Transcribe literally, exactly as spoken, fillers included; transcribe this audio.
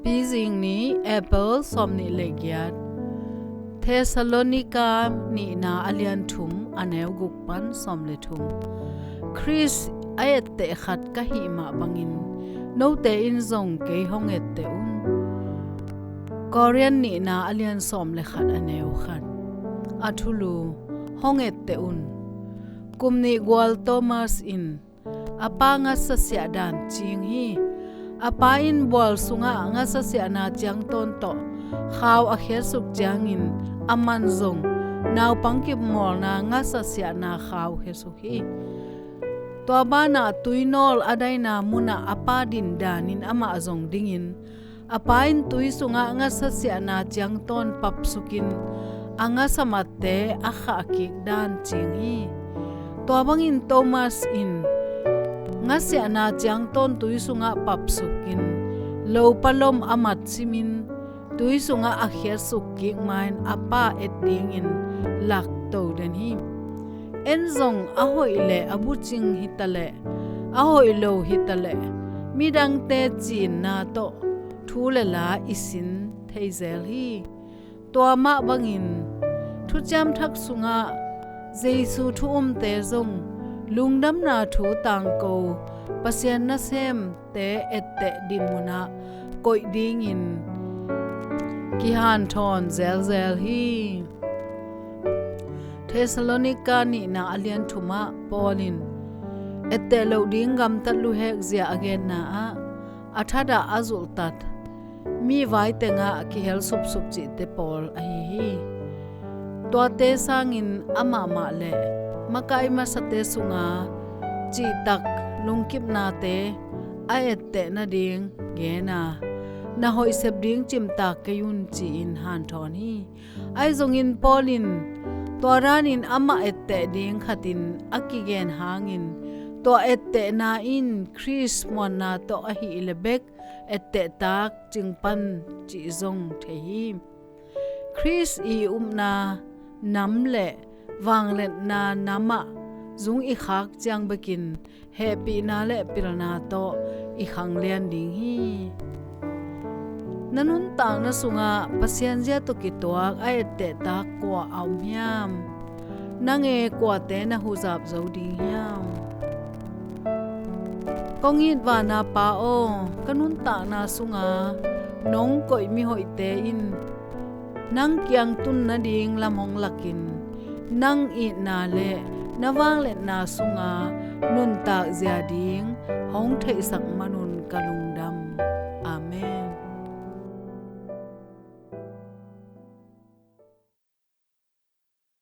Pizing ni, April sawmnih le giat. Thessalonika nihna a lian thum, a neu guk pan sawm le thum. Khrist a etteh khat ka hih mah bangin note in zong kei hong etteh un. Korin nihna a lian sawm le khat, a neu khat. A thulu: Hong etteh un. Kum nih gual Thomas in a pa ngasasiah dan cing hi. A pa in bual sungah ngasasiahna ciangtawn tawh khau a khiatsuk ciangin, aman zong naupang kipmawlna ngasasiahna khau khiatsuk hi. Tua banah tuinawl a daina munah a pa din danin amah zong dingin, a pa in tui sungah ngasasiahna ciangtawn papsukin, a ngasa matte a khahkik dan cing hi. Tua bangin Thomas in ngasiahna ciangtawn tui sungah papsukin, lopa lom a mat simin, tui sungah a khiatsuk kik ma-in a pa et dingin lakto den hi. En zong a hoih le a bucing hitaleh, a hoih lo hitaleh, midangte cinna tawh thu le la i sin thei zel hi. Tua mah bangin Thuciam Thak sungah Jesu thu umte zong lungdamna thu tangko, Pasian nasemte etteh dinmunah koih dingin kihanthawn zelzel hi. Thessalonika nihna a lian thumah Paul in etteh loh ding gamtat luhek zia a genna ah, a thadah a zulhtat mi vai tengah kihel supsup cihte pawl ahi hi. Tuate sangin amah mah le makai masate sunga cihtak lungkipnate a etteh nading gen a, na hoih sep ding cimtak kei un, ci-in hanthawn hi. Ahi zongin Paul in tua danin amah etteh ding khatin a kigen hangin, tua ettehna in Khrist muanna tawh ahih leh bek ettehtak cingpan cih zong thei hi. Khrist i upna nam le vangliatna namah zung i khak ciang bekin hehpihna le pilna tawh i khanglian ding hi. Na nuntakna sungah Pasian zia tawh kituak a ettehtak kua a om hiam? Nang e, kuate na huzap zo ding hiam? Kong it vana Pa aw, ka nuntakna sunga nong koih mihoihte in nang kiang tun nading lam hong lakin, nang itna le na vangliatna sunga nuntak zia ding hong theihsak manun ka lung